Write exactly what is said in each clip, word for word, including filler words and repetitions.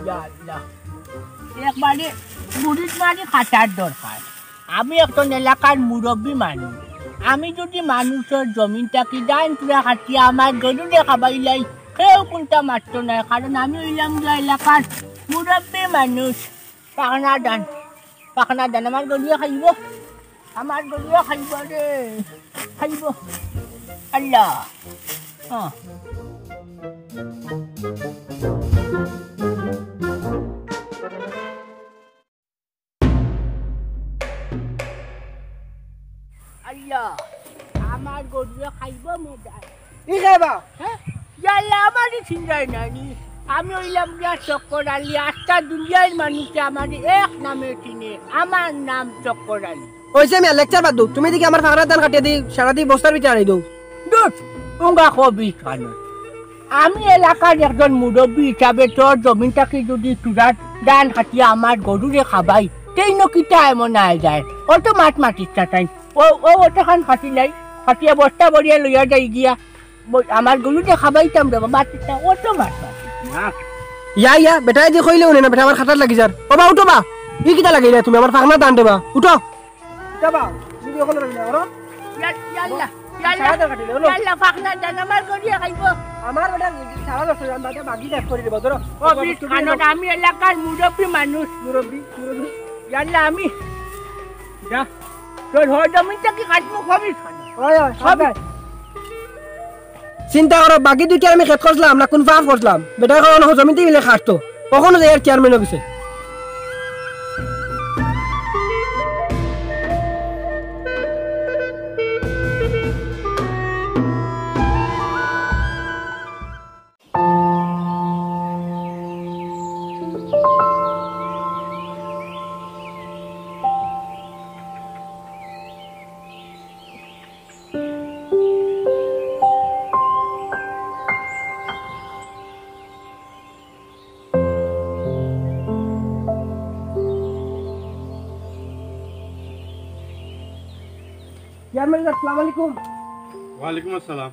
ইয়া আল্লাহ। একবারে মুরিদ মারি খাটার দরকার। আমি একজন এলাকার মুরব্বী মানুষ। আমি যদি মানুষর জমিন থাকি ধান তুরা খাটিয়া আমার গরুরে খাবাইলাই, কেউ কুন্তা মাততো নায়, কারণ আমি অইলাম গিয়া এলাকার মুরব্বী মানুষ। পাকনা ধান, পাকনা ধান আমার গরুয়ে খাইবো, আমার গরুয়ে খাইবো রে, খাইবো। আল্লাহ। হ্যাঁ। আল্লাহ, আমার গরুয়ে খাইবো মজা। ই খাইবা? হ্যাঁ? ইয়াল্লা, আমারে চিনরায় না নি। আমি অইলাম গিয়া চক্কর আলী, আস্তা দুনিয়ার মানুষে আমারে এক নামে চিনে। আমার নাম চক্কর আলী। অইছে মিয়া, lecture বাদ দেও। তুমি দেখি আমার ফাকনার ধান কাটিয়া দি, সারা দি বস্তার ভিতরে আনি দেও। দূর, উঙ্গা খবিস খানো। আমি এলাকার একজন মুরব্বী হিসাবে তোর জমিন থাকি যদি তুরার ধান কাটিয়া আমার গরুরে খাবাই, তেইন কিতা এমন আয় যায়? অত মাত মাতিস না তাই। ও, ও, অতখান কাটিলাই, কাটিয়া বস্তা ভরিয়া লইয়া যাই গিয়া। ব-, আমার গরুরে খাবাইতাম রে বাবা, মাতিস না, অত মাত মাতিস না। ইয়া, ইয়া, বেটায় দি কইলে হুনে না, বেটা আমার খাটাত লাগি যার। ও বা, উঠো বা। ই কিতা লাগাইলা তুমি? আমার ফাকনা ধান দেবা। উঠো। উঠো বা। তুমি অখন লাগি না, ওরো। ইয়া, ইয়াল্লা, ইয়াল্লা, সারা দরকার নেই, ওরো। ইয়াল্লা, ফাকনা ধান আমার গরুয়ে খাইবো। আমার বেটা সারা দরকার নেই, আমি বাকি শেষ করি দেবো, ধরো। ও, বিশ তুমি খানো, আমি এলাকার মুরব্বী মানুষ। মুরব্বী, মুরব্বী। ইয়াল্লা, আমি যা, তোর হর জমিন থাকি কাটমু খবিস খানো। ওই, ওই, সব সব চিন্তা করো, বাকি দুইটা আমি খেত করছিলাম না কোন পাপ করছিলাম? বেটা কয়, "অনো জমিতে মিলে খাটতো।" অখনো যাই আর চেয়ারম্যান অফিসে। চেয়ারম্যান সাব, আসসালামু আলাইকুম। ওয়ালাইকুম আসসালাম।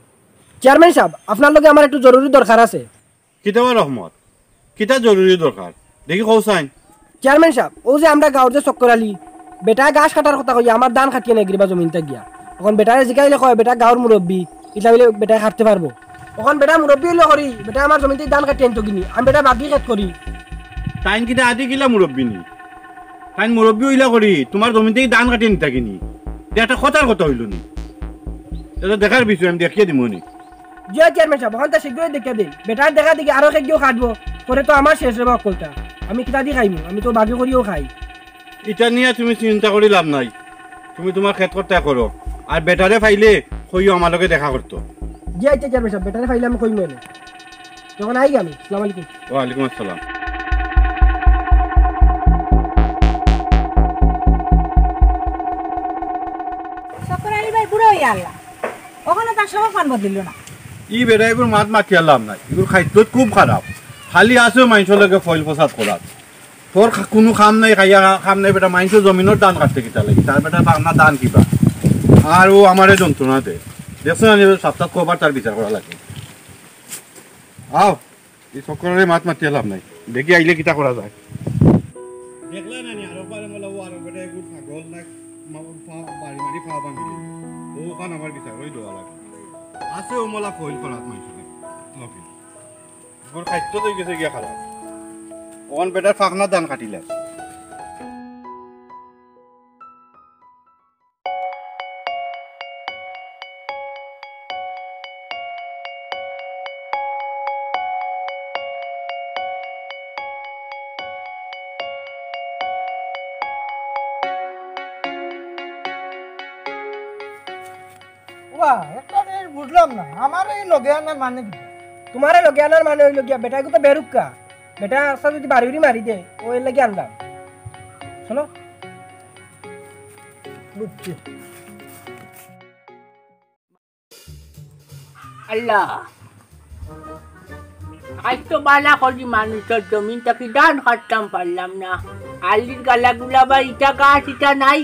চেয়ারম্যান সাব, আপনার লগে আমার একটু জরুরি দরকার আছে। কিতা বা রহমত? কিতা জরুরি দরকার? দেখি কও চাইন। চেয়ারম্যান সাব, অউ যে আমরার গাঁওর যে চক্কর আলী, বেটায় ঘাস কাটার কথা কইয়া আমার ধান কাটিয়া নেগিরিবা জমিনতা গিয়া। অখন বেটারে জিকাইলে কয়, বেটা গাঁওর মুরব্বি, ইতা অইলে বেটায় কাটতে পারবো। অখন বেটা মুরব্বি অইলে করি, বেটায় আমার জমিনতা ধান কাটিয়া আনতো কিনি, আমি বেটা বাকি খেত করি। তাইন কিতা আদি কিলা মুরব্বি নি? তাইন মুরব্বি অইলা করি, তুমার জমিনতা ধান কাটিয়া নিতা কিনি? ইটা একটা কথার কথা অইলো নি? ইটা তো দেখার বিষয়, আমি দেখিয়া দিমু নি। জি অয় চেয়ারম্যান সাব, অখানতা শীঘ্রই দেখিয়া দেই। বেটার দেখা দেখি আরো কেগিও কাটবো, পরে তো আমার শেষ রে বা অকলতা। আমি কিতা দি খাইমু? আমি তো বাকি করিও খাই। ইটা নিয়া তুমি চিন্তা করি লাভ নাই, তুমি তুমার খেত করতা করো। আর বেটারে পাইলে কইও আমার লগে দেখা করতো। জি আইচ্ছা চেয়ারম্যান সাব, বেটারে পাইলে আমি কইমু এনে। তখন আই আমি। আসসালামু আলাইকুম। ওয়ালাইকুম আসসালাম। চক্কর আলী ভাই বুড়া অইয়া আরলা, অখনো তার স্বভাব খান বদলিল না। ই বেটা ইগুর মাত মাতিয়া লাভ নাই, ইগুর খাইতলত খুব খারাপ। খালি আছে মাইনষর লগে ফইল ফসাদ করার। তোর খা-, কুনু কাম নাই, খাইয়া খা-, কাম নাই বেটা, মাইনষর জমিনর ধান কাটতে কিতা লাগি? তার বেটা বাংলা ধান কিবা? আর অউ আমারে যন্ত্রণা দে। দেখছো না নি, সাপ্তাত কবার তার বিচার করা লাগে। আও, ই চক্কররে মাত মাতিয়া লাভ নাই। দেখি আইলে কিতা করা যায়। দেখলা না নি, আরো পারে মলা অউ আরো বেটা এগুর ছাগল না, মা-, পা-, বাড়ি মারি পা ভাঙি দিল। অউ খান আমার বিচার অই দেওয়া লাগে। আছে অউ মলা ফইল করাত মাইনষর লগে। ওর খাদ্য তো গেছে গিয়া খারাপ। অখন বেটার ফাকনা ধান কাটিলাম। বা, একটা জিনিস বুঝলাম না, আমার এই লগে আনার মানে কি? তোমারে লগে আনার মানে অইলো গিয়া, বেটা এগু তো বেরুক্কা। বেটা আস্তা যদি বাড়ি উড়ি মারি দে, ও এর লাগি আনলাম। শোনো। বুঝছি। আল্লাহ, আইজ তো বালা করি মানুষর জমিন থাকি ধান কাটতাম পারলাম না। আলির গালা গুলা বা ইটা গাছ ইটা নাই,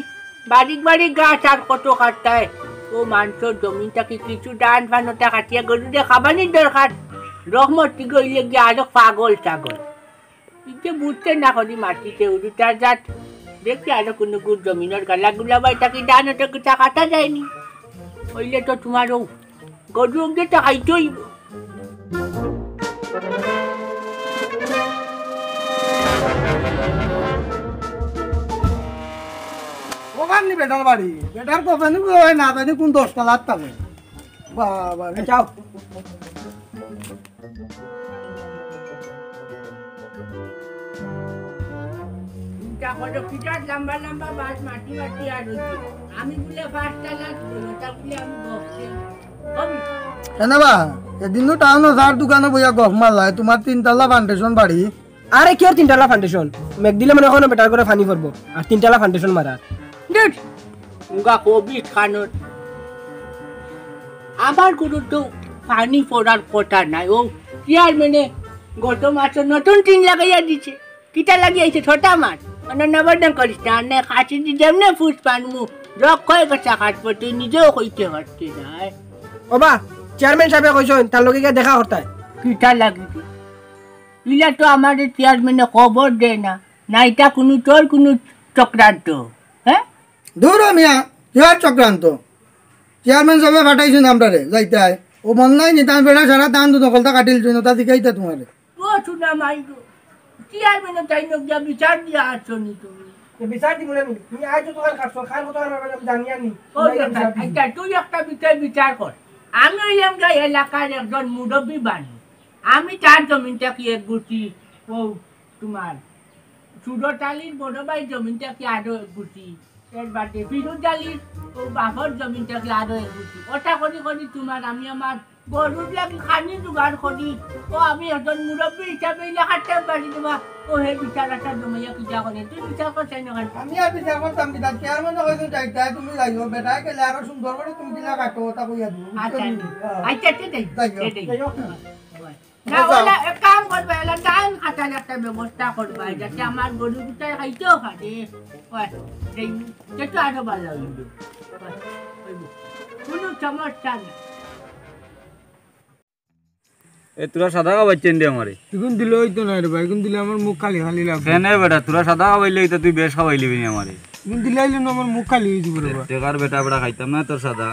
বারিক বারিক গাছ আর কত কাটতায়। ও মানুষর জমিন থাকি কিছু ধান ফান ওটা কাটিয়া গরুরে খাবানির দরকার। রহমত টিকে অইলে গিয়া আরো পাগল ছাগল। ইতে বুঝতে না করি মাটিতে উড়ুতার জাত। দেখি আরো কোনো গুড় জমিনর গালা গুলা বা ইটা কি ধান ওটা কিতা কাটা যায়নি। অইলে তো তোমারও গরু অগিয়ে তো খাইতে অইবো। ওখান নি বেটার বাড়ি, বেটার কপানি বই না জানি কোন দশ তলার তালে। বাবা রে। যাও। চিন্তা করো, পিঠার লম্বা লম্বা বাঁশ মাটি মাটি আর অইছে। আমি বুলে পাঁচ তলা, ওটা বুলে আমি বক্সে। কবি। কেন বা? এদিন তো টাউনো চার দোকানো বইয়া গফ মারলায়, তোমার তিনতলা ফাউন্ডেশন বাড়ি। আরে কিওর তিনতলা ফাউন্ডেশন? মেঘ দিলে মনে অয় বেটার ঘরো পানি পড়বো, আর তিনতলা ফাউন্ডেশন মারার। দেখ, উগা কবি খানোর। আমার ঘরো তো পানি পড়ার কথা নাই। ও চেয়ারম্যানে গত মাসে নতুন টিন লাগাইয়া দিছে। কিতা লাগি আইছে ছোটা মাছ? অন্য নবরদন করিস না, নে খাসি দি যেমনে ফুস পানমু, রক কয় গেছে খাটবো, তুই নিজেও কইতে পারতে না। ও বা, চেয়ারম্যান সাহেবে কইছইন, তার লগে গিয়া দেখা করতায়। কিতা লাগি? ইলা তো আমারে চেয়ারম্যানে খবর দেয় না, না ইটা কুনু তোর কুনু চক্রান্ত, হ্যাঁ? দূর হ মিয়া, কিওর চক্রান্ত? চেয়ারম্যান সাহেবে পাঠাইছইন আমরারে, যাইতায়। ও মন নাই নি, তান বেটা সারা ধান তো দখলতা কাটিলছইন, ওটা দিকেই তো তোমারে। ও শোনা মাই গো, চেয়ারম্যানে তাই নক দিয়া বিচার দিয়া আসছো নি তুমি? তো বিচার দিব না নি? তুমি আইছো তোমার কাছে, খান কত আমার আমি জানি আর নি। ও বিচার দিছি। আচ্ছা, তুই একটা বিচার বিচার কর। আমি অইলাম গা এলাকার একজন মুরব্বি বানি। আমি তার জমিন থাকি এক গুটি, ও তোমার সুরত আলীর বড় ভাই জমিন থাকি আরো এক গুটি, এর বাদে ফিরোজ আলীর ও বাপর জমিন থাকি আরো এক গুটি। ওটা করি করি তোমার আমি আমার গরুর লাগি খানি জোগাড় করি। ও আমি একজন মুরব্বি হিসাবে ইলা হাতে বাড়ি দেবা। ও হে বিচার একটা জমাইয়া কিতা করে? তুই বিচার করছস না কেন? আমি আর বিচার করতাম কিতা? চেয়ারম্যানে কইছইন যাইতায়, তুমি যাইও, বেটায় গেলে আরো সুন্দর করি তুমি কিলা কাটো, ওটা কইয়া দিও। আচ্ছা, আচ্ছা, আচ্ছা, যাই, যাই। যাই হোক। না, বুঝলাম। ওলা এক কাম করবা, এলা ধান কাটার একটা ব্যবস্থা করবা, যাতে আমার গরু দুটায় খাইতেও পারে। ওই, এই, যেটা আরো ভালা অইবো। ওই, অইবো। কুনু সমস্যা নাই। এ, তোরা সাদা খাবাইচ্ছেন দে আমারে। ইগুন দিলে অইতো না রে ভাই, ইগুন দিলে আমার মুখ খালি খালি লাগবো। কেনে বেটা, তোরা সাদা খাবাইলে ইতা তুই বেশ খাবাইলিবি নি আমারে। ইগুন দিলে অইলে না আমার মুখ খালি অই যাইবো রে ভাই। টেকার বেটা, বেটা খাইতাম না তোর সাদা।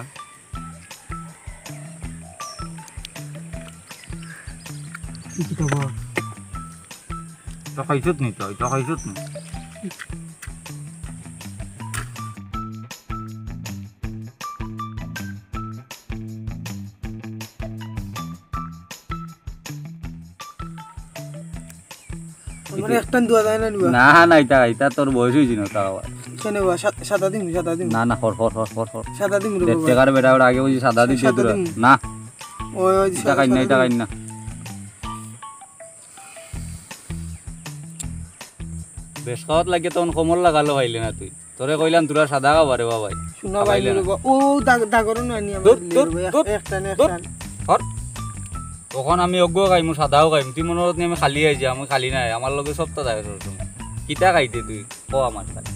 ইতা খাইছত নি তুই? ইতা খাইছত নি? আমার একটান দেওয়া যায় না নি বা? না, না, ইতা, ইতা তোর বয়স অইছে না, তাও আবার। কেনে বা? সা-, সাদা দিমু, সাদা দিমু। না, না, হর, হর, হর, হর, হর। সাদা দিমু রে বাবা। টেকার বেটা, ওটা আগে কইছি সাদা দিতে সাদা তোরা। দিমু। না। ওই, ওই, ইতা খাইন না, ইতা খাইন না। বেশ খাওয়াত লাগে তখন কমর লাগালো পাইলে না তুই। তোরে কইলাম তোরা সাদা খাবা রে বাবাই। শোনা ভাই খাবাইলে না। রে বা-, ও দাগ-, দাগরও নয় নি আমার দূর, দিলে দূর, রে বা, এক-, দূর, একটান, দূর। একটান। হর। তখন আমি অগ্গ খাইমু, সাদাও খাইমু। তুই মনে করত নি আমি খালি আইছি, আমি খালি নাই। আমার লগে সবটা থাকে সবসময়। কিতা খাইতে তুই? ক আমার কাছে।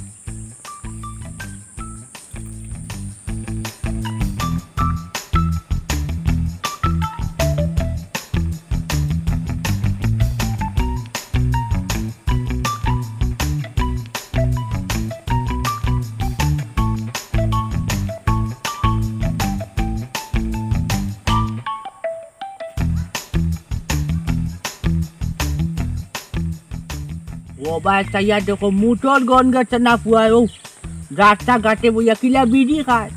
ও ভাই, চাইয়া দেখো, মোটর গন গেছে না পুয়ায়, ও রাস্তা ঘাটে বইয়া কিলা বিড়ি খায়।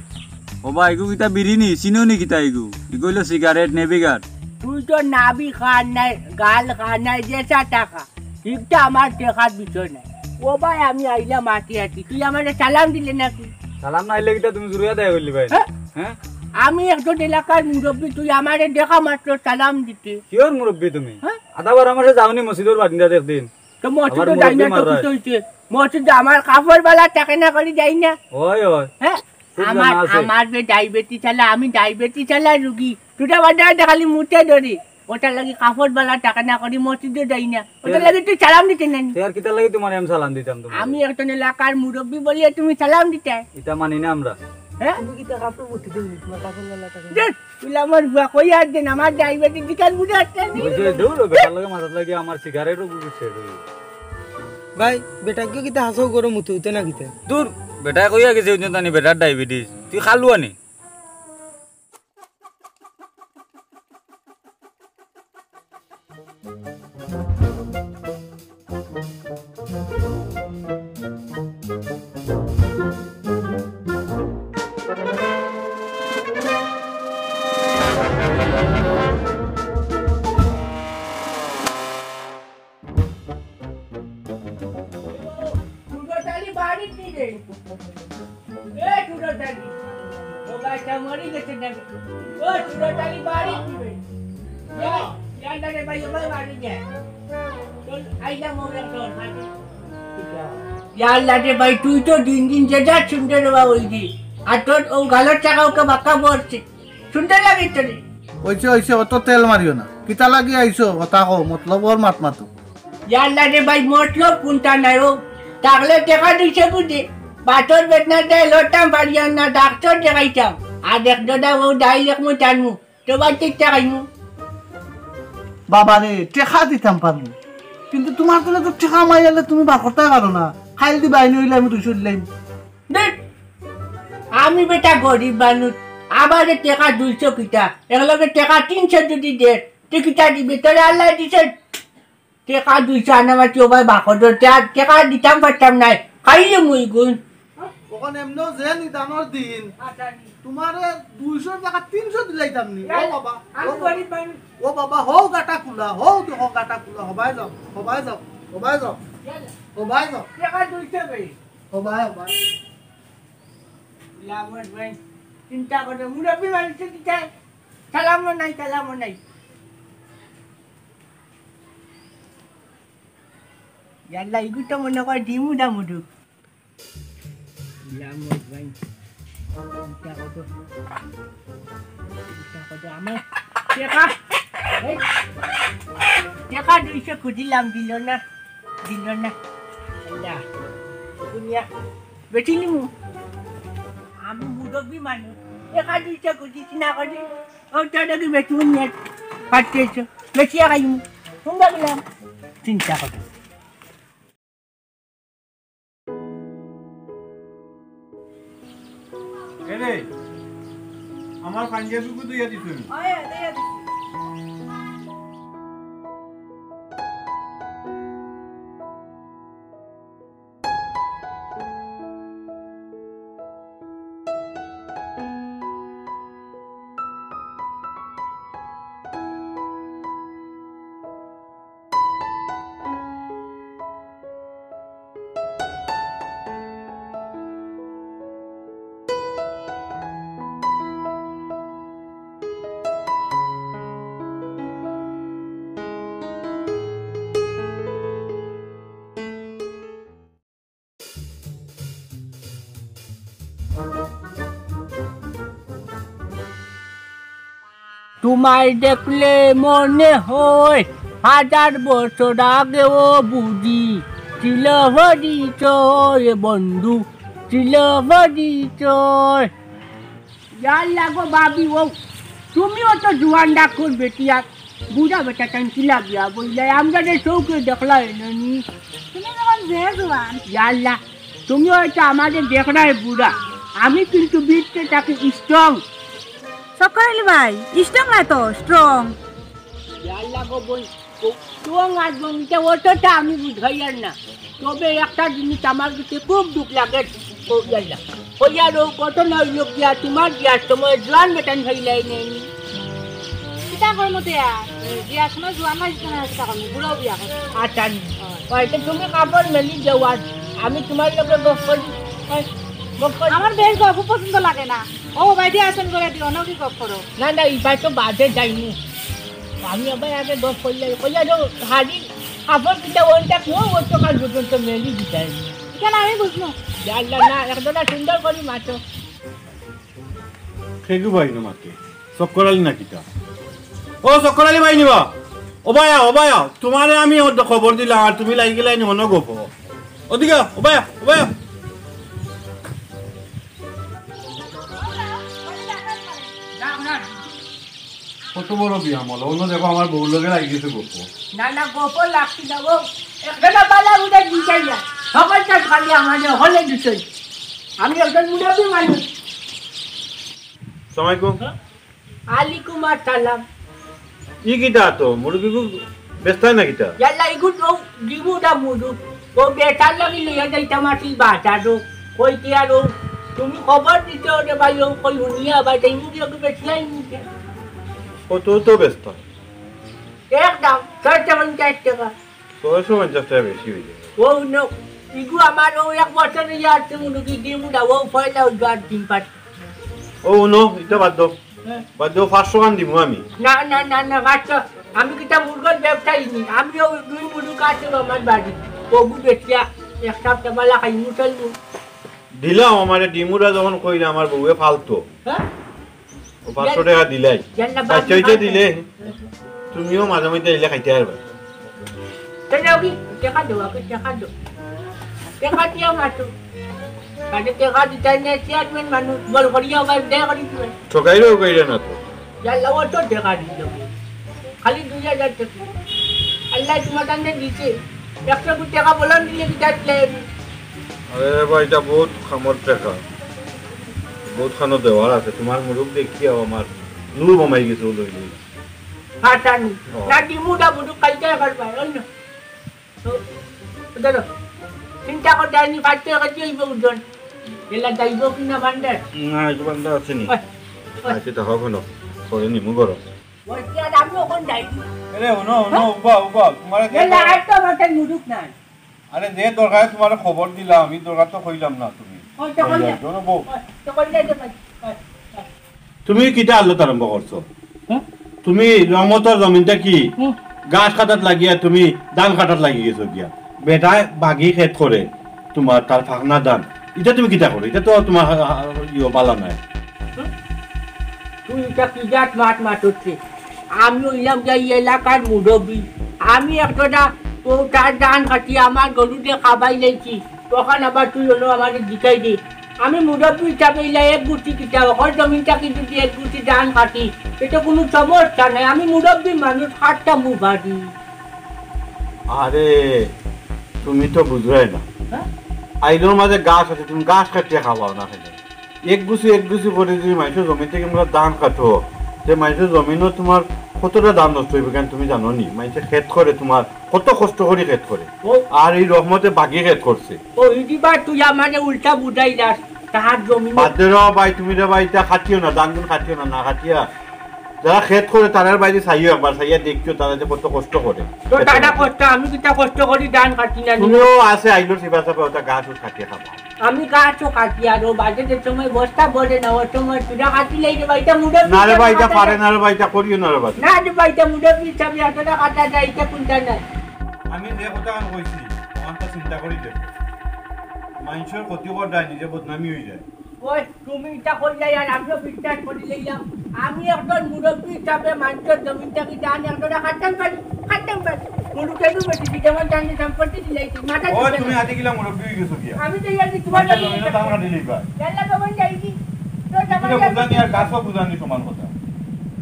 ও ভাই, ইগু কিতা বিড়ি নি? চিনো নি কিতা ইগু? ইগু অইলো সিগারেট, নেভিগার। তুই তো নাভি খান নাই, গাল খান নাই, যেটা টাকা। ঠিক তো আমার টেকার বিষয় নাই। ও ভাই, আমি আইলাম আটি আটি, তুই আমারে সালাম দিলে নাকি? সালাম না আইলে কিতা তুমি জুড়িয়া দেয় করলি ভাই? হ্যাঁ? হ্যাঁ? আমি একজন এলাকার মুরব্বি, তুই আমারে দেখা মাত্র সালাম দিতে। কিওর মুরব্বি তুমি? হ্যাঁ? আধা বারো মাসে যাওনি মসজিদর বারিন্দাত একদিন? তো মসজিদো যাই না তো। কি অইছে? মসজিদো আমার কাপড় বালা থাকে না করি যাই না। ওই, ওই। হ্যাঁ? আমার, আমার যে ডায়াবেটিস আলা, আমি ডায়াবেটিস আলা রুগী। তুই বাদে খালি মুতে ধরি। ওটার লাগি কাপড় বালা টাকা না করি মসজিদো যাই না। ওটার লাগি তুই সালাম দিতে নানি। তে আর কিতার লাগি তোমারে আমি সালাম দিতাম তোমারে? আমি একজন এলাকার মুরব্বি বলিয়া তুমি সালাম দিতে। ইতা মানি না আমরা। হ্যাঁ? তুমি কিতা কাপড় মুতে দিও, তোমার কাপড় বালা টাকা। দেখ, তুই আমার বুয়া কই আর দেন, আমার ডায়াবেটিস দিকাল বুঝে আসছে নি। ওই যে দূর, বেটার লগে মাথাত লাগি আমার সিগারেটও বুঝে শেষ হয়ে গেছে। ভাই, বেটা কিও কিতা হাসাও গরম মুতে উঠে না কিতা? দূর, বেটায় কইয়া গেছে ওই জন্য তানি বেটার ডায়াবেটিস। তুই খালু আনি। টুটোটালি বাড়িত নি রে। এ টুটোটালি। ও ভাই, তা মরি গেছে না? ও টুটোটালি বাড়িত নি রে। ইয়া, ইয়া, না রে ভাই, ও ভাই, বাড়ি যায়। চল, আইলাম, ও ভাই, চল, বাড়ি। ইয়া আল্লাহ রে ভাই, তুই তো দিন দিন যে যা সুন্দর বাবা ওই দি। আর তোর ও গালর চাকা ওকে বাঁকা পড়ছে। সুন্দর লাগে তোরে। ওইছে, ওইছে, অত তেল মারিও না। কিতা লাগি আইছো? কথা কও, মতলব ওর মাত মাতো। ইয়াল্লা রে ভাই, মতলব কুনটা নাই ও? তাকলে টেকা দিছে বুঝে। বাতর বেদনা দেয়, লড়তাম পারিয়ার না, ডাক্তর দেখাইতাম। আর দেখ দাদা, ও ডাইল এক মুই টানমু, তো বাড়িত টেকা খাইমু। বাবা রে, টেকা দিতাম পারমু, কিন্তু তোমার কাছে তো টেকা মাইয়ালে তুমি বার করতায় পারো না। খাইল দি বাইনি অইলে আমি দুইশো দিলাম। দেখ, আমি বেটা গরিব মানুষ, আমারে টেকা দুইশো কিতা, একলগে টেকা তিনশো যদি দে, তুই কিতা দিবি? তোরে আল্লায় দিছে টেকা দুইশো আনা মাটি, ও ভাই বাকর ধরতে, আর টেকা দিতাম পারতাম নাই, খাইলে মুই গুণ। অখন এমনেও যে নিদানর দিন, তোমারে দুইশোর জাগা তিনশো দিলাইতাম নি। ও বাবা, আমি ও বাবা, গরিব মানুষ। ও বাবা, হও গাটা খুলা, হও দেখো গাটা খুলা, হবায় যাও, হবায় যাও, হবায় যাও, হবায় যাও। টেকা দুইশো ভাই। ও ভাই, ও ভাই। লাভর ভাই, চিন্তা করো, মুরব্বি মানুষ কি চায়? সালামও নাই, কালামও নাই। ইয়াল্লা, ইগু তো মনে করে ডিমু দা মুরুক। লাভর ভাই, চিন্তা করো। চিন্তা করো, আমার টেকা, এই, টেকা দুইশো খুঁজিলাম, দিল না। দিল না। আল্লাহ। দুনিয়া। বেচিলিমু। আমি মুরব্বি মানুষ। টেকা দুইশো খুঁজিছি না করি। ও, তোর কি বেচুন নিয়ে। পাঠিয়েছো। বেচিয়া খাইমু। কোনটা গেলাম? চিন্তা করো। এরে, আমার পাঞ্জাবিগু ধুইয়া দিছইন। ওই, ধুইয়া দিছি। তোমায় দেখলে মনে হয় হাজার বছর আগেও বুঝি ছিল পরিচয় বন্ধু, ছিল পরিচয়। ইয়াল্লা গো ভাবি, ও তুমিও তো জুয়ান ডাকুর বেটি, আর বুড়া বেটা টান কিলা বিয়া বইলে আমরা যে চৌকে দেখলা এনে নি। তুমি যখন যে জুয়ান। ইয়াল্লা, তুমি হয়তো আমারে দেখরায় বুড়া, আমি কিন্তু ভিতরে থাকি স্ট্রং। চক্কর আলী ভাই, স্ট্রং না তো, স্ট্রং। ইয়াল্লা গো বই, স্ট্রং আর বই, এটা অতটা আমি বুঝাইয়ার না। তবে একটা জিনিস আমার কাছে খুব দুখ লাগে। ও ইয়াল্লা, ও ইয়ার ও কত না অইল গিয়া, তোমার বিয়ার সময় জোয়ান বেটান হইলাই নেই। কিতা কইমু তে আর? বিয়ার সময় জোয়ান না দিতে না, কিতা কইমু? বুড়াও বিয়া করছে। আচ্ছা, ওই তো তুমি কাপড় মেলি দেও আর আমি তোমার লগে গপ করি। ওই, গপ করি। আমার বেশ গল্প পছন্দ লাগে না। ও, বাইরে আসুন করে দিও, অন্য কি গপ করো? না, না, ইবার তো বাদে যাইনি। আমি আবার আগে গপ করলে, কইয়া দেও, হাড়ি, কাপড় কিতা ওনটা কেউ ওর তো কাল পর্যন্ত মেলি দিতাই। কেন আমি বুঝবো? জানলা না, একদম সুন্দর করি মাতো। খেগু ভাই না মাতে। চক্কর আলী না কিতা? ও চক্কর আলী ভাই নিবা? ও ভাইয়া, ও ভাইয়া, তোমারে আমি অর্ধ খবর দিলাম, আর তুমি লাগি গেলে আইনি হনো গপ। ওদিকে, ও ভাইয়া, ও ভাইয়া। কত বড় বিয়া মল, অন্য দেখো আমার বউর লগে লাগি গেছে গপ। না, না, গপ লাগছি না, ও একটা বালা উঠে দিতে না। সবাই তো খালি আমাদের হলে দিতে। আমি একজন মুরব্বী মানুষ। সালামালাইকুম। আলাইকুম আসসালাম। ই কিতা তো, মুরগি গু বেচতায় না কিতা? ইয়াল্লা, ইগু তো ডিমুটা মুরুক। ও বেটার লাগি লইয়া যাইতাম আছি বাজারো। কইতে আর ও, তুমি খবর দিতে ওরে ভাই, ও কই হুনিয়া ভাই, তাই মুরগি ওকে বেচলাই নিতে। কত তো বেচতায়? এক দাম, ছয়শো পঞ্চাশ টাকা। ছয়শো পঞ্চাশ টাকা বেশি হয়ে যায়। ও নো, ইগু আমার ও এক বছর ইয়া আছে মুরগি ডিমুটা, ও পয়লা ওই আর ডিম পাচ্ছে। ও নো, এটা বাদ দাও। হ্যাঁ। বাদ দাও, পাঁচশো খান দিমু আমি। না, না, না, না, পাঁচশো। আমি কিতা মুরগর ব্যবসায়ী নি? আমি ওই দুই মুরগ আছে আমার বাড়ি। ওগু বেচিয়া এক সপ্তাহ বালা খাই মুসলমু। দিলাম আমারে ডিমুরা যখন কইরা আমার বউয়ে ফালতো। হ্যাঁ? ও পাঁচশো টাকা দিলাই। জানলা বাচ্চা হইতে বাদ দিলে, তুমিও মাঝে মধ্যে আইলে খাইতে পারবে। তাহলে ওকে টেকা দেও, ওকে টেকা দেও। টেকা দিয়া মাতো। কাজে টেকা দিতে না, চেয়ারম্যান মানুষ, বল করিয়া ভাই, দয়া করি দিবেন। ঠকাইলেও কইলে না তো। জানলা ও তো টেকা দিল। খালি দুই হাজার টাকা। আল্লাহ তোমার কাছে দিছে। একশো কোটি টাকা বলন দিলে কি যাচ্ছে? আরে ভাই, এটা বহুত খামর টাকা। বহুত খানো দেওয়ার আছে। তোমার মুরুখ দেখিয়াও আমার লুভ আমাই গেছে, ও লই লই। ফাটানি। ও। না, ডিমুটা বুঝু খাইতে পারবা, ওই না। তো, ধরো, চিন্তা করতে আইনি, ফাটতে গেছে ওই ওজন। এলা যাইব কি না বান্ডার? না, একটু বান্ডার আছে নি। ওই, ওই। আচ্ছা, তা হবে না। করে নিমু গরম। ওই কি আর আমি ওখানে যাই। আরে, হুনো, হুনো, হ্যাঁ? উবা, উবা, তোমার এলা আর তো আমার তাই মুরুখ নাই। আরে, যে দরকারে তোমার খবর দিলাম, আমি দরকার তো কইলাম না তুমি। ওই তো কইলে। শোনো বউ। ওই তো কইলে যে ভাই। ওই, ওই। তুমি কিতা আল্লাত আরম্ভ করছো? হ্যাঁ? তুমি রহমতর জমিনটা কি হুম। ঘাস কাটাত লাগিয়া তুমি ধান কাটাত লাগি গেছো গিয়া? বেটায় বাগি খেত করে তোমার তার ফাকনা ধান, এটা তুমি কিতা করো? এটা তো তোমার হা-, হা-, ইয়ে বালা নাই। হুম? তুই এটা কি জাত মাত মাতছে? আমি অইলাম যে এই এলাকার মুরব্বী। আমি একটা তো তার ধান কাটি আমার গরুতে খাবাই লাইছি। তখন আবার তুই হলো আমাকে জিকাই দে। আমি মুরব্বী হিসাবে ইলা এক গুছি কিতা, অকল জমিন থাকি যদি এক গুছি ধান কাটি, এটা কোনো সমস্যা নাই। আমি মুরব্বী মানুষ, কাটতাম বাড়ি। আরে, তুমি তো বুঝরায় না। হ্যাঁ? আইলর মাঝে ঘাস আছে, তুমি ঘাস কাটিয়া খাবাও না কেনে? এক গুছি এক গুছি করে যদি মানুষের জমি থেকে আমরা ধান কাটো, যে মানুষের জমিনও তোমার কতটা ধান নষ্ট হইবে, কেন তুমি জানো নি? মানুষের খেত করে তোমার কত কষ্ট করে খেত করে। ও। আর এই রহমতে বাগি খেত করছে। ও, ইদিবা তুই আমারে উল্টা বুঝাই যাস, তাহার জমি। বাদ দে রে ভাই, তুমি রে ভাই, ইটা কাটিও না, ধান গুন কাটিও না, না কাটিয়া। যারা খেত করে, তারার বাইরে চাইও একবার, চাইয়া দেখিও, তারা যে কত কষ্ট করে। তো খেত তারা করে। কষ্ট, আমি কিতা কষ্ট করি, ধান কাটি না নি? তুমিও আছে, আইলর চিপা চাপা, ওটা ঘাস উস কাটিয়া খাবা। আমি ঘাসও কাটি, আর ও বাজেটের সময় বস্তা ভরে না, ওর সময় চূড়া কাটি লাই রে ভাই, ইটা মুরব্বী না রে ভাই, ইটা হিসাবে পারে না রে ভাই, ইটা করিও না রে ভাই। না রে ভাই, ইটা মুরব্বী হিসাবে এতটা কাটা যায়, ইটা কোনটা নাই। আমি যে কথা আমি কইছি, আমার তো চিন্তা করি দেখো। মানুষের ক্ষতি করা যায়, নিজে বদনামি হয়ে যায়। ওই, তুমি ইটা কইলাই আর আমিও বিশ্বাস করি লইলাম। আমি একজন মুরব্বী হিসাবে মানুষের জমিন থাকি ধান একজনে কাটতাম পারি, কাটতাম পারি। গরু কেন বেশি যেমন জানি সম্পত্তি দিলাইছি, মাথা ওই, তুমি আদি গিলা মুরব্বী হয়ে গেছো গিয়া। আমি তো ইয়াদি তোমার আচ্ছা, লাগি তুমি তো আমার দিলি বা। ইয়াল্লা বাবা যাইছি। তো তুমি যাবার তো বুঝানি আর গাছও বুঝানি সমান কথা।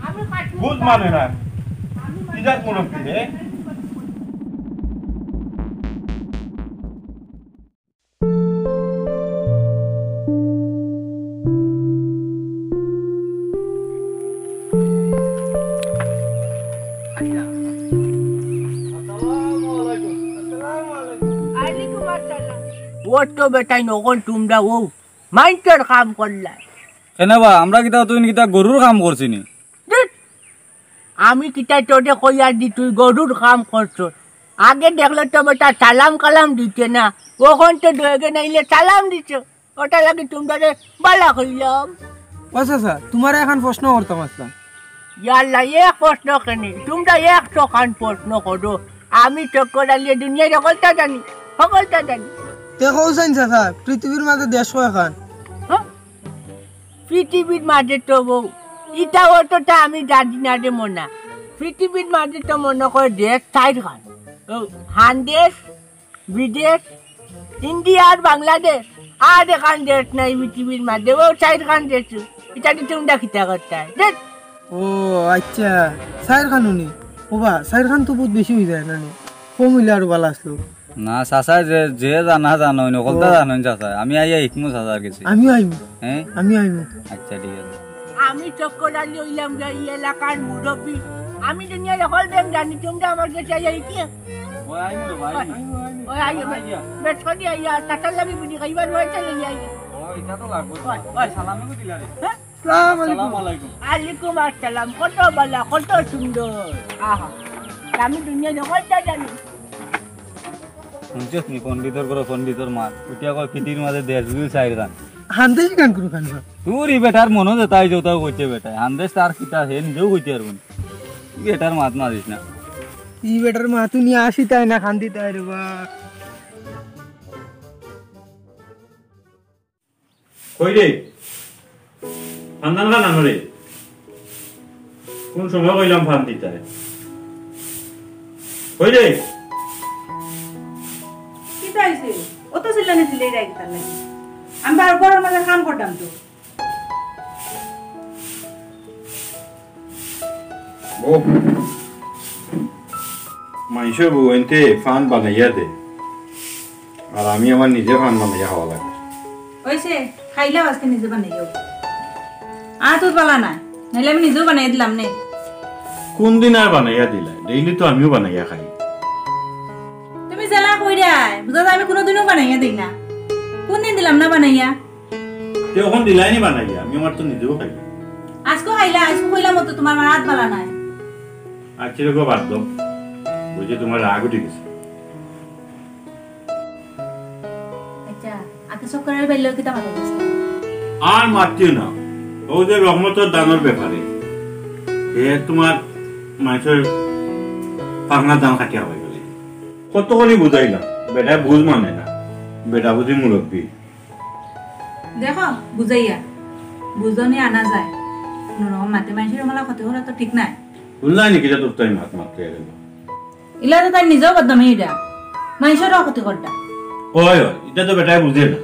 আমি কাটবো। বুঝ মানে না। আমি কি জাত মুরব্বী, হে? ও তো বেটাই নকল তুমরা ও মাইন্ডের কাম করলা। কেনে বা, আমরা কিতা, তুই কিতা গরুর কাম করছি নি? ধুৎ, আমি কিতা তোরে কইয়ার দি তুই গরুর কাম করছস? আগে দেখলে তো বেটা সালাম কালাম দিতে না, অখন তো দোয়েগে নাইলে সালাম দিছে। ওটা লাগি তুমরারে বালা কইলাম। ও চাচা, তুমারে একখান প্রশ্ন করতাম আছলাম। ইয়াল্লা, এক প্রশ্ন কেনে? তুমরা একশো খান প্রশ্ন করো। আমি চক্কর আলীয়ে দুনিয়ার হকলতা জানি, হকলতা জানি। তে কও চাইন চাচা, পৃথিবীর মাঝে দেশ কয়খান? হ্যাঁ? পৃথিবীর মাঝে তো বউ, ইটা অতটা আমি জানি না রে মনা। পৃথিবীর মাঝে তো মনো কর দেশ চাইরখান। ও, হান দেশ, বিদেশ, ইন্ডিয়া আর বাংলাদেশ। আর একখান দেশ নাই পৃথিবীর মাঝে, ও চাইরখান দেশ। ইটা দি তুমরা কিতা করতায়? দেশ। ও আচ্ছা, চাইরখান নি? ও বা, চাইরখান তো বউত বেশি অই যায় না নি? কম অইলে আরো ভালা আছলো। না, চাচায় যে, যে জানা জানইন, হকলতা ও। জানইন চাচায়। আমি আইয়া হিকমু চাচার গেছে। আমিও আইমু। হ্যাঁ? আমিও আইমু। আচ্ছা, ঠিক আছে। আমি চক্কর আলী অইলাম গিয়া ই এলাকার মুরব্বি। আমি দুনিয়ার হকল ব্যাংক জানি, তুমরা আমার গেছে আইয়া হিকিও। ওই আইমু রে ভাই। ওই আইও ভাই। আইয়া। বেশ করি আইয়া, চাচার লাগি বিড়ি খাইবার রয়েছে লইয়া আইও। ও, ইটা তো লাগবো। ওই, ওই। সালামি কো দিলা রে। হ্যাঁ? আসসালামু আলাইকুম। আলাইকুম আসসালাম। কত ভালা, কত সুন্দর। আহা, আমি দুনিয়ার হকলতা জানি। হুনছস নি, পণ্ডিতর ঘরো পণ্ডিতর মাত। উঠিয়া কয়, পৃথিবীর মাঝে দেশ বুলে চাইরখান। হান দেশ খান কুনখান বা? তোর ই বেটার মনো যেতা আয় অতাউ কইছে বেটায়। হান দেশ তার কিতা, হে নিজেও কইতে পারবো না। ই বেটার মাত মাতিস না। ই বেটার মাত হুনিয়া হাসিতায় না কান্দিতায় রে বা। কই রে? ফান দান খান আনো রে। কোন সময় কইলাম ফান দিতায়? কই রে? কিতা অইছে? অত চিল্লানি চিল্লাই যায় কিতার লাগি? আমি বার ঘরর মাঝে কাম করতাম তো। ও, মাইনষর বউয়াইন্তে ফান বানাইয়া দে, আর আমি আমার নিজে ফান বানাইয়া খাওয়া লাগে। অইছে, খাইলাও আজকে নিজে বানাইয়াও। আত উত বালা না, নাইলে আমি নিজেও বানাইয়া দিলাম নে। কোন দিন আর বানাইয়া দিলায়? ডেইলি তো আমিও বানাইয়া খাই। তুমি যেলা কইরায়, বুঝা যায় আমি কোনোদিনও বানাইয়া দেই না। কোন দিন দিলাম না বানাইয়া? তে অখন দিলায় নি বানাইয়া, আমি আমার তো নিজেও খাই। আজকে খাইলা, আজকে কইলাম তো তুমার মার আত বালা নায়। আচ্ছা রে গো, বাদ দেও। বুঝি তুমার রাগ উঠি গেছে। আচ্ছা, আতে চক্কর আলী ভাইর লগে কিতা মাতো? আর মাতিও না। অউ যে রহমতর দানর ব্যাপারে, হে তুমার মাইনষর পাখনার দান কাটিয়া খাইবো। কত করি বুঝাইলাম, বেটায় বুঝ মানে না। বেটা বুঝি মুরব্বি। দেখো, বুঝাইয়া, বুঝনি আনা যায়। কোনোরকম মাতে মাইনষর মালা ক্ষতি করা তো ঠিক নায়। হুনলায় নি কিতা তোর তাই মাত মাততে গেল? ইলা তো তার নিজেও বদনামি ইটা। মাইনষরও ক্ষতি করতা। অয়, অয়, ইটা তো বেটায় বুঝে না।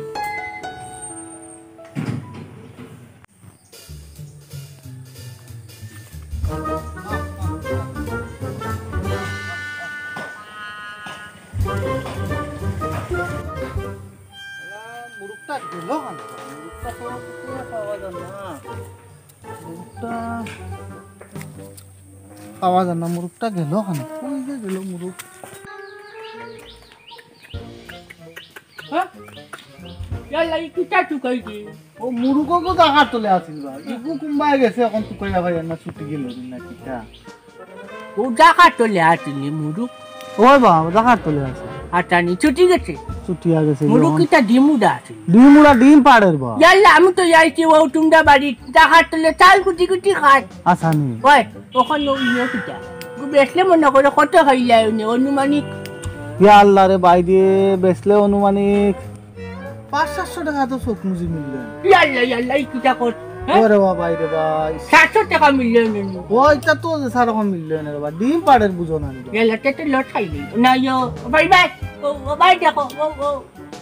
মুরুকটা গেল কানো? মুরুকটা তো কোথাও পাওয়া যায় না। মুরুকটা পাওয়া যায় না, মুরুকটা গেল কানো? কই যে গেল মুরুক? হ্যাঁ? ইয়াল্লা, ই কিতা চুকাইছে? ও মুরুকও তো জাগার তলে আছিল বা। ইগু কুম্বায় গেছে, অখন তুকাইয়া ভাই না ছুটি গেল না কিতা? ও জাগার তলে আছিল নি মুরুক? ওই বা, জাগার তলে আছে। আচ্ছা, নি ছুটি গেছে? ছুটিয়া গেছে মুরুক যখন। কিতা ডিম উড়া আছিল? ডিম উড়া, ডিম পাড়ের বা। ইয়াল্লা, আমি তো যাইছি ও তুমরা বাড়ি, জাগার তলে চাল কুটি কুটি খায়। আচ্ছা নি। ওই, অখন ও ইয়ে কিতা? ও বেচলে মনো করো কত খাইলায় উনি, অনুমানিক? ইয়া আল্লাহ রে ভাই রে, বেচলে অনুমানিক পাঁচ সাতশো টেকা তো চোখ মুজি মিললো। ইয়াল্লা, ইয়াল্লা, ই কিতা কর, হ্যাঁ? ওরে বাবা রে ভাই। সাতশো টেকা মিললো নি। ও, ইটা তো যে সারকম মিললো না রে বা। ডিম পাড়ের বুঝো না রে বা। ইয়াল্লা, তে তো লট খাইলি। না, ইয়ো, ভাই, ভাই, ও, ও, ভাই, দেখো, ও, ও,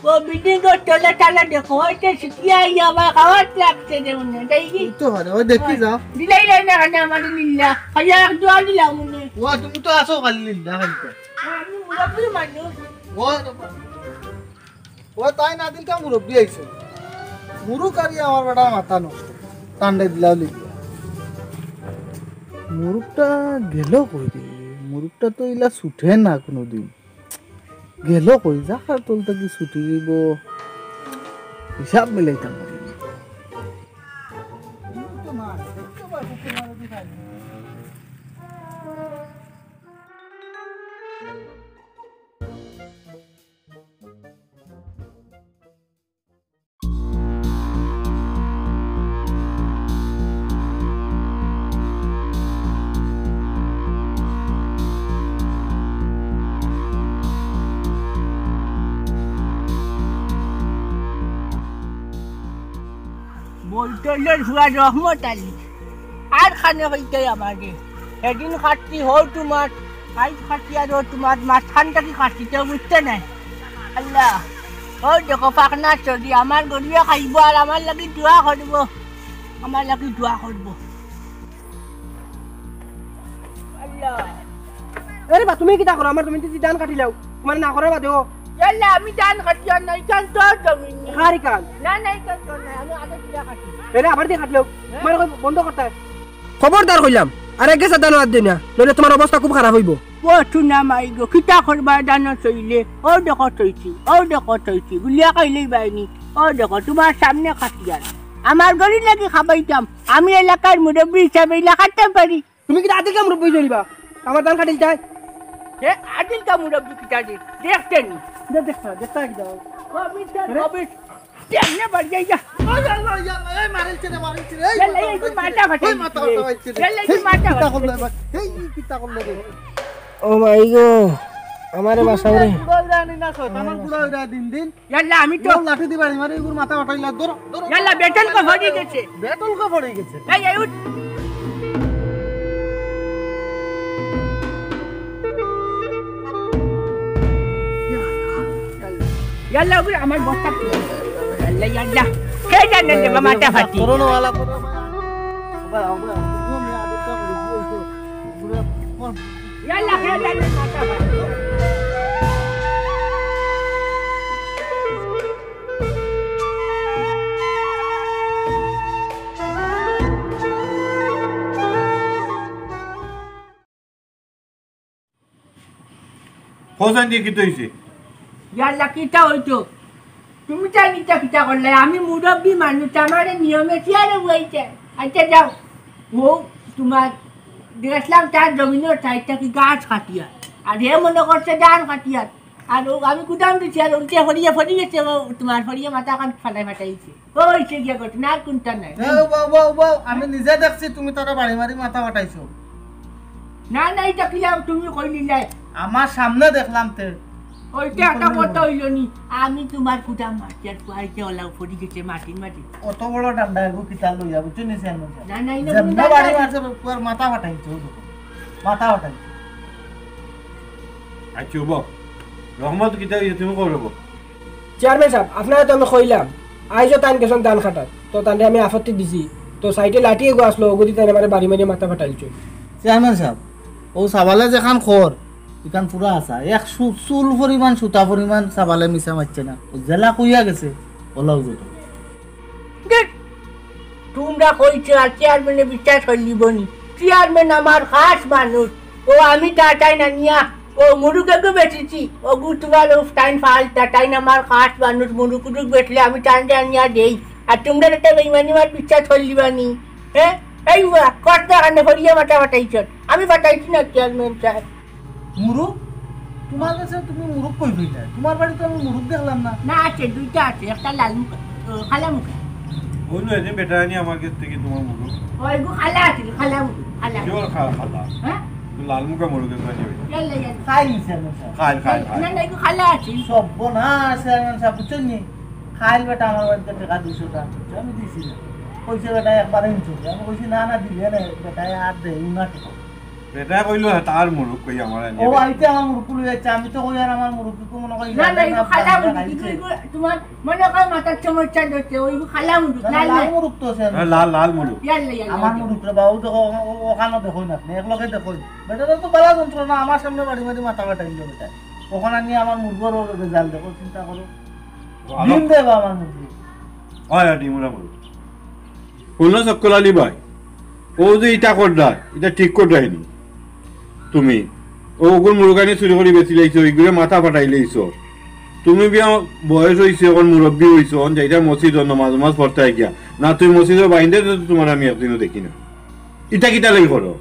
ও, বিল্ডিং এর তলে তলে দেখো, ওই তো শিখিয়া আইয়া আমার খাওয়ার লাগছে যে মনে, তাই কি? এই তো হয়, ওই দেখি যাও। দিলাই লাই না, না, আমার নিল্লা। খাইয়া এক জোয়া দিলাম মনে। ও, তুমি তো আসো খালি নিল্লা, খালি তো। আমি মুরব্বি মানুষ। ও, ও তাই না দিন কা মুরব্বি আইছে। মুরুক আর ইয়া আমার বেটার মাথা নষ্ট। ঠান্ডা দিলাও লিখবে। মুরুকটা গেল কই রে? মুরুকটা তো ইলা ছুটে না কোনোদিন। গেল কই? জাগার তল থাকি ছুটি দিব। হিসাব মিলাইতাম পারি না। ওই দলের ফুয়া রহমত আলী। আর খানে হইতে আমারে। এদিন খাচ্ছি হো তোমার, আইজ খাচ্ছি আর ও তোমার, মাঝখানটা কি খাচ্ছি কেউ বুঝতে নাই। আল্লাহ, ও দেখো পাকনা চলি, আমার গরিবে খাইব আর আমার লাগি দোয়া করব, আমার লাগি দোয়া করব। আল্লাহ। আরে বা, তুমি কিতা করো? আমার জমিন থাকি ধান কাটিলাও, তোমার না করার বাদেও। ইয়াল্লা, আমি ধান কাটি আর নাই, কান তোর জমিন নি। খারি কান। না, নাই, কান তোর নাই, আমি আগে দিয়া কাটি। এরে আবার দিয়া কাটলেও, তোমার কই বন্ধ করতে হয়। খবরদার কইলাম, আর এক গেছে ধান আর দিও না, নইলে তোমার অবস্থা খুব খারাপ হইব। ও চুনা মাই গো, কিতা করবা ধান চইলে? ও দেখো থইছি, ও দেখো থইছি, গুলিয়া খাইলেই বাইনি। ও দেখো, তোমার সামনে খাটিয়ার। আমার গরিব লাগি খাবাইতাম, আমি এলাকার মুরব্বী হিসাবে ইলা খাটতাম পারি। তুমি কিতা আদিলকা মুরব্বি চলিবা? আমার ধান কাটিল চাই। এ, আদিলকা মুরব্বি কিতা রে? দেখতে নি। দে, দেখতা, দেখতা কিতা? ও, মিস্টার আরে? রবিট, কেমনে বাড়ি যাইয়া? ওই আল্লাহ, ওই আল্লাহ, এই মারিলছে রে, মারিলছে রে, এই ইয়াল্লা, মাথা এই ফাটাইছে রে। মাথা ফাটাইছে রে। ইয়াল্লা, এই এই মাথা কিতা ফাটাইছে। করলে এবার? এই কিতা করলে রে? ও মাই গো, আমারে বাঁচাও রে। বুড়া উড়া আনি না, শয়তান বুড়া উড়া দিন দিন। ইয়াল্লা, আমি তো ও লাঠি দি বাড়ি মারি, এগুর মাথা ফাটাইলা। ধরো, ধরো। ইয়াল্লা, বেটল কো ফড়ি গেছে। বেটল কো ফড়ি গেছে। এই, এই, উঠ। ইয়াল্লা, ওগুলো আমার বস্তা। ইয়াল্লা, ইয়াল্লা। কে জানে রে, মাথা ফাটি। করোনা ওয়ালা করো। ইয়াল্লা, কে জানে, মাথা ফাটি। হোসেন দিয়ে কিতা হইছে? ইয়াল্লা, কিতা হইতো? তুমি জানি তো কিতা করলে? আমি মুরব্বি মানুষ, আমারে নিয়মে চেয়ারে বইছে। আচ্ছা, যাও। ও, তোমার দেখলাম তার জমিনের সাইডটা কি গাছ কাটিয়া, আর হে মনে করছে ধান কাটিয়া। আর ও আমি গুদাম দিছি, আর উল্টে ফড়িয়ে ফড়ি গেছে, ও তোমার ফড়িয়ে মাথা কান ফাটাই ফাটাইছে। ও হইছে গিয়া ঘটনা, আর কোনটা নাই। এ, উবাও, উবাও, উবাও, আমি নিজে দেখছি তুমি তারা বাড়ি মারি মাথা ফাটাইছো। না, না, এটা কিলাম তুমি কইলিলাই। আমার সামনে দেখলাম তে। ওইটা একটা কথা হইল নি, আমি তোমার গুদাম মারছি, আর কুয়াইতে ওলাও ফড়ি গেছে মাটির মাটি। অত বড় ডান্ডা এগু কিতা লইয়া, বুঝছো নি, চেয়ারম্যান সাহেব? না, না, এই না, যেমনে না, বাড়ি না। মারছে, পুয়ার মাথা ফাটাইছে, ও দেখো। মাথা ফাটাইছে। আচ্ছা, উবাও। রহমত কিতা হইছে তুমি কও রবো। চেয়ারম্যান সাহেব, আপনারে তো আমি কইলাম, আইজও তাইন গেছইন ধান কাটাত, তো তানরে আমি আপত্তি দিছি, তো সাইডে লাঠি এগু আসলো, ওগুদি তাইন আমারে বাড়ি মারি মাথা ফাটাইলছে। চেয়ারম্যান সাহেব, ও সাবালে যেখান খর, ইখান পুরা আছা। এক সু-, চুল পরিমাণ, সুতা পরিমাণ সাবালে মিছা মারছে না। ও জেলা কইয়া গেছে, ওলাও যত। দেখ, তোমরা কইছো আর চেয়ারম্যানে বিশ্বাস করিলিব নি? চেয়ারম্যান আমার খাস মানুষ। ও আমি তা তাইন আনিয়া, ও মুরুগ এগু বেচিছি, ওগু তোমার ও তাইন ফালতা, তাইন আমার খাস মানুষ, মুরুগ উরুগ বেচলে আমি তানরে আনিয়া দেই। আর তোমরা এটা বেইমানি মার বিশ্বাস করিলিবা নি? হ্যাঁ? এই উয়া, কর্তা কানে ফড়িয়ে মাথা ফাটাইছন। আমি ফাটাইছি না চেয়ারম্যান সাহেব। মুরুগ? তোমার কাছে তুমি মুরুগ কই পাইলা? তোমার বাড়িত আমি মুরুগ দেখলাম না। না, আছে, দুইটা আছে, একটা লাল মুখা, ও, কালা মুখা। ওই নয় যে বেটা আনি আমার কাছ থেকে তোমার মুরুগ। ওই গো কালা আছে, কালা মুরুগ, কালা। কিওর খা-, খালা? হ্যাঁ? তো লাল মুখা মুরুগ তো আনি বেটা। ইয়াল্লা, ইয়াল্লা। খাই নিছে আমি সব। খাইল, খাইল, খাইল। না, না, এগু কালা আছে। সব না আছে, আমি সব বুঝছেন নি? খাইল বেটা আমার বাড়িত টেকা দুইশো টেকা। আমি দিছি না। কইছে বেটা একবারে নিছো। আমি কইছি, "না, না, দিলে না, বেটা আর দেই না টেকা।" বেটা কইলো, "হ্যাঁ, তার মুরুগ কই আমার আনি?" ও, আইতে আমার মুরুগ লই যাচ্ছে, আমি তো কই আর আমার মুরুগ কি মনে করি না, না, না, এগু কালা মুরুগ, খাইছে। এগু, এগু তোমার মনে কয় মাথার সমস্যা হচ্ছে, ওই এগু কালা মুরুগ, না, না, লাল লাল নাই। মুরুগ তো আছে। হ্যাঁ, লাল, লাল মুরুগ। ইয়াল্লা, ইয়াল্লা, আমার ইয়াল্লা। মুরুগ রে বাবু, দেখো, ও-, ও-, ওখানে দেখো না, আপনি এক লগে দেখো। বেটা তো বালা যন্ত্রণা, আমার সামনে বাড়ি মারি মাথা ফাটাইল বেটা। ওখানে নিয়ে আমার মুরগর রেজাল্ট দেখো, চিন্তা করো। ভালো। ডিম দেবা আমার মুরগি। হয়, হয়, ডিম ওরা মুরুগ। হুনো চক্কর আলী ভাই, ও যে ইটা কররা, ইটা ঠিক কররায়নি। তুমি, ও ওগুর মুরুগানি চুরি করি বেচিলাইছো, ইগুরে মাথা ফাটাইলাইছো। তুমি বিয়া বয়স হইছে, এখন মুরব্বি হইছো, এখন যাইতা মসজিদ নমাজ নমাজ পড়তে গিয়া। না, তুমি মসজিদর বাইন্দে তো তোমার আমি একদিনও দেখি না। ইটা কিতা লাগি করো?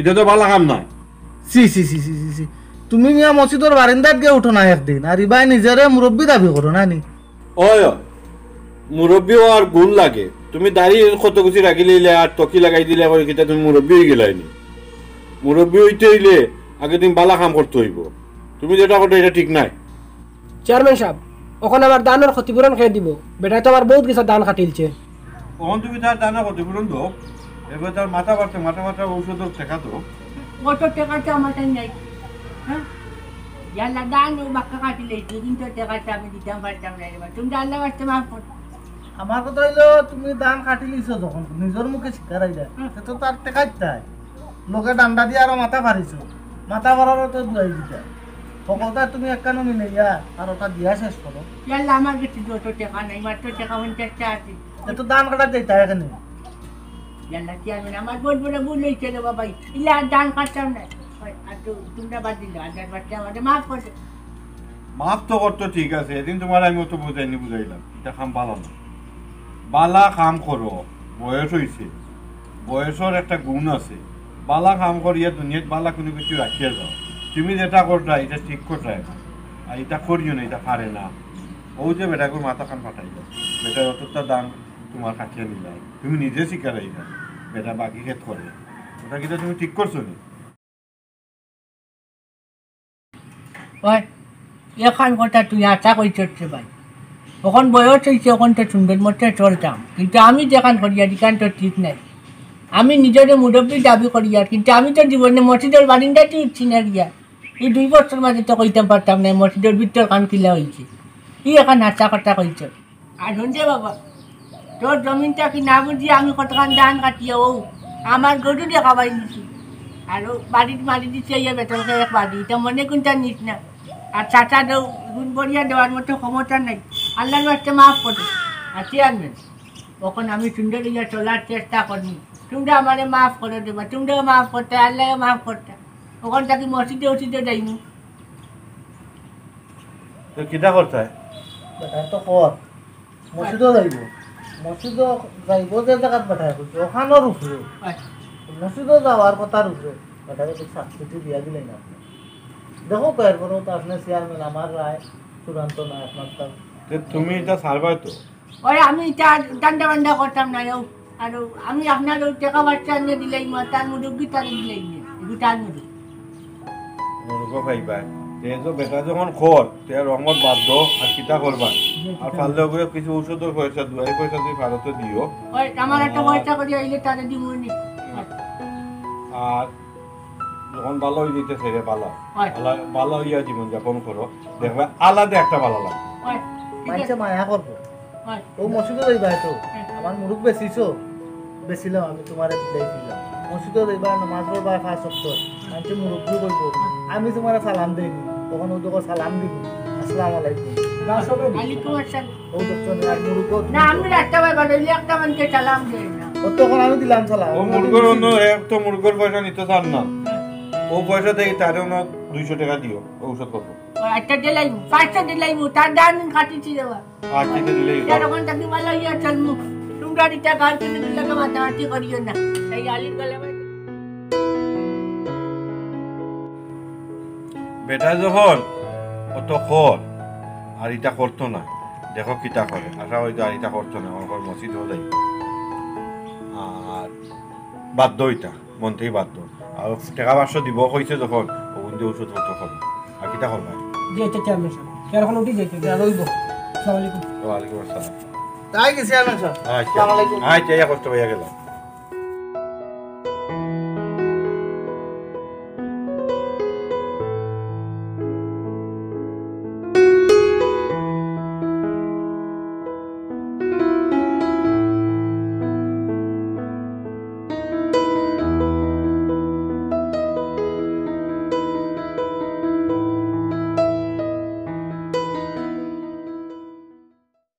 ইটা তো ভালা কাম নায়। ছি, ছি, ছি, ছি, ছি, ছি। তুমি মিয়া মসজিদর বারিন্দাত গিয়া উঠো না একদিন, আর ইবায় নিজরে মুরব্বি দাবি করো না নি? অয়, অয়। মুরব্বি অওয়ার গুণ লাগে। তুমি দাড়ি কত গুছি রাখি লইলে আর টকি লাগাই দিলে, আবার কিতা তুমি মুরব্বি হই গেলায় নি? মুরব্বি হইতে হইলে আগে তুমি বালা কাম করতে হইব। তুমি যেটা করো, এটা ঠিক নাই। চেয়ারম্যান সাহেব, অখন আমার ধানর ক্ষতিপূরণ কে দিব? বেটায় তো আমার বহুত গেছে ধান কাটিলছে। অখন তুমি তার দানা ক্ষতিপূরণ দেও, এরপর তার মাথা ফাটতে, মাথা ফাটার ঔষধর টেকা দেও। অত টেকা তো আমার তাই নাই। হ্যাঁ? ইয়াল্লা, দান ও বাক্কা কাটিলে দুদিন তো টেকা তো আমি দিতাম পারতাম না রে বা। তুমি আল্লাহ বাঁচতে মাফ করো। আমার কথা অইলো, তুমি দান কাটিলিছো যখন, নিজর মুখে স্বীকার অইলা, হুম। তে তো তার টেকা দিতায়। লগে ডান্ডা দিয়া আরো মাথা ফাড়িছো। মাথা ফাড়ারও তো দুয়াই দিতায়। হকলতা তুমি একখানো মিলাইয়া আর ওটা দিয়া শেষ করো। ইয়াল্লা, আমার গেছে যত টেকা নাই, মাত্র টেকা পঞ্চাশটা আছে। এ তো দান কাটাত যাইতায় এখানে। ইয়াল্লা, চেয়ারম্যান, আমার বহুত বড় ভুল অইছে রে বাবা। ইলা আর দান কাটতাম না। ওই, আর তো তোমরা বাদ দিলে, আর বাদ দিলে আমারে মাফ করে দেও। মাফ তো করতো, ঠিক আছে, এদিন তুমারে আমি অত বুঝাইনি, বুঝাইলাম, ইটা কাম ভালা না। ভালা কাম করো, বয়স অইছে, বয়সর একটা গুণ আছে। ভালা কাম করিয়া দুনিয়াত ভালা কুনু কিছু রাখিয়া যাও। তুমি যেটা কররায়, ইটা ঠিক কররায় না, আর ইটা করিও না, ইটা পারে না। অউ যে বেটাগুর মাথাখান ফাটাইলা, বেটায় অতটা দান তুমার কাটিয়া নিলায়, তুমি নিজে স্বীকার অইলা, বেটা বাকি খেত করে, ওটা কিন্তু তুমি ঠিক করছো নি। ওই, এখান কথা তুই আশা কইছস রে ভাই। অখন বয়স অইছে, অখন তো সুন্দর মতে চলতাম, কিন্তু আমি যেখান করিয়ার ইখান তো ঠিক নাই। আমি নিজরে মুরব্বি দাবি করিয়ার, কিন্তু আমি তো জীবনে মসজিদর বারিন্দাত উঠছি না গিয়া। ই দুই বছর মাঝে তো কইতাম পারতাম না মসজিদর ভিতর খান কিলা অইছে। ই এখান হাছা কথা কইছস। আর হুন রে বাবা, তোর জমিন থাকি না বুঝি আমি কতখান ধান কাটিয়া অউ আমার গরুরে খাওয়াই দিছি। আর অউ বাড়িত মারি দিছে ইয়া বেতনকে এক বাড়ি, ইটা মনে কুনটা নিস না। আর চাচা দেও গুণ বরিয়া দেওয়ার মতো ক্ষমতা নাই। আল্লাহর ওয়াস্তে মাফ করে। আর চেয়ারম্যান, অখন আমি সুন্দর অইয়া চলার চেষ্টা করমু। তুমরা আমারে মাফ করে দেবা, তুমরাও মাফ করতায়, আল্লাহও মাফ করতা। অখন থাকি মসজিদে উসজিদে যাইমু। তো কিতা করতায়? বেটায় তো কর, মসজিদও যাইবো। মসজিদও যাইবো যে জাগাত বেটায় কইছে, অখানোর উপরে। আচ্ছা। মসজিদও যাওয়ার কথার উপরে। বেটারে তো সাবসিডি দিয়া দিলাই না আপনে। দেখো, এরপরেও তো আপনে চেয়ারম্যান, আমার রায় চূড়ান্ত নয়, আপনার তার তে তুমি ইটা ছাড়বায় তো? ওই আমি ইটা ঠান্ডা বান্ডা করতাম না, অউ আর আমি আপনার অউ টেকা বাচ্চা আনিয়া দিলাইমু, তার মুরব্বি তারে দিলাইমু, এগু তার মুরব্বি। মনে কো ভাই ভাই, তে তো বেটা যখন খর, তে রহমত বাদ দো, আর কিতা করবা? আর পারলে ওগুলো কিছু ঔষধর পয়সা, দুয়াই পয়সা তুমি ভারতে দিও। ওই আমার একটা আহ। পয়সা করি আইলে তারে দিমু নি। আর যখন ভালা অই যাইতে সেরে ভালা, হয়। ভালা, ভালা অইয়া জীবন যাপন করো, দেখবে আলাদা একটা ভালা লাগে। হয়। ঠিক আছে। মানষে মায়া করবো। হয়। ও মসজিদও যাইবা তো। হ্যাঁ। আমার মুরুখ বেচিছো, বেচিলাম আমি, তুমারে দিলাইছিলাম। মসজিদও যাইবা, নামাজ পড়বা পাঁচ ওয়াক্ত। মানষে মুরব্বি কইবো, আমি তুমারে সালাম দেইনি, তখন ও যখন সালাম দিবো, আসসালামু আলাইকুম। ওয়ালাইকুম আসসালাম। ও দেখছো নি, আর মুরুখ না, আমি রাস্তা বাই বাড়াইলে একটা মানষে সালাম দেই না। ও তখন আমি দিলাম সালাম। ও মুরগর অন্য, এ তো মুরগর পয়সা নিতে চান না। ও পয়সা দেই, তারে অন্য দুইশো টেকা দিও, ঔষধ করবো। ও আচ্ছা দিলাইমু, পাঁচশো দিলাইমু, তার দাম কাটিছি দেওয়া। আচ্ছা, এটা দিলেই হয়। এরকম থাকি ভালা অইয়া চলমু। তুমরা ইটা গাল তুলে দিলে তো মাতামাতি করিও না। এই আলির গলা বাই। বেটা যখন অত খর, আর ইটা করতো না, দেখো কিতা করে। আশা অইতো আর ইটা করতো না, আমার ঘর মসজিদ হলাই। আর বাদ দো ইটা। মনতেই বাধ্য। আর টেকা পাঁচশো দিব কইছে যখন, ওগুন দিয়ে ঔষধ পত্র করো। আর কিতা করবা? জি, আচ্ছা, চেয়ারম্যান সাহেব। চেয়ার এখন উঠি যাইতে হবে। আর রইব। আসসালামু আলাইকুম। ওয়ালাইকুম আসসালাম। তাই কি চেয়ারম্যান সাহেব? আচ্ছা। আসসালামু আলাইকুম। আচ্ছা, ইয়া কষ্ট হইয়া গেল।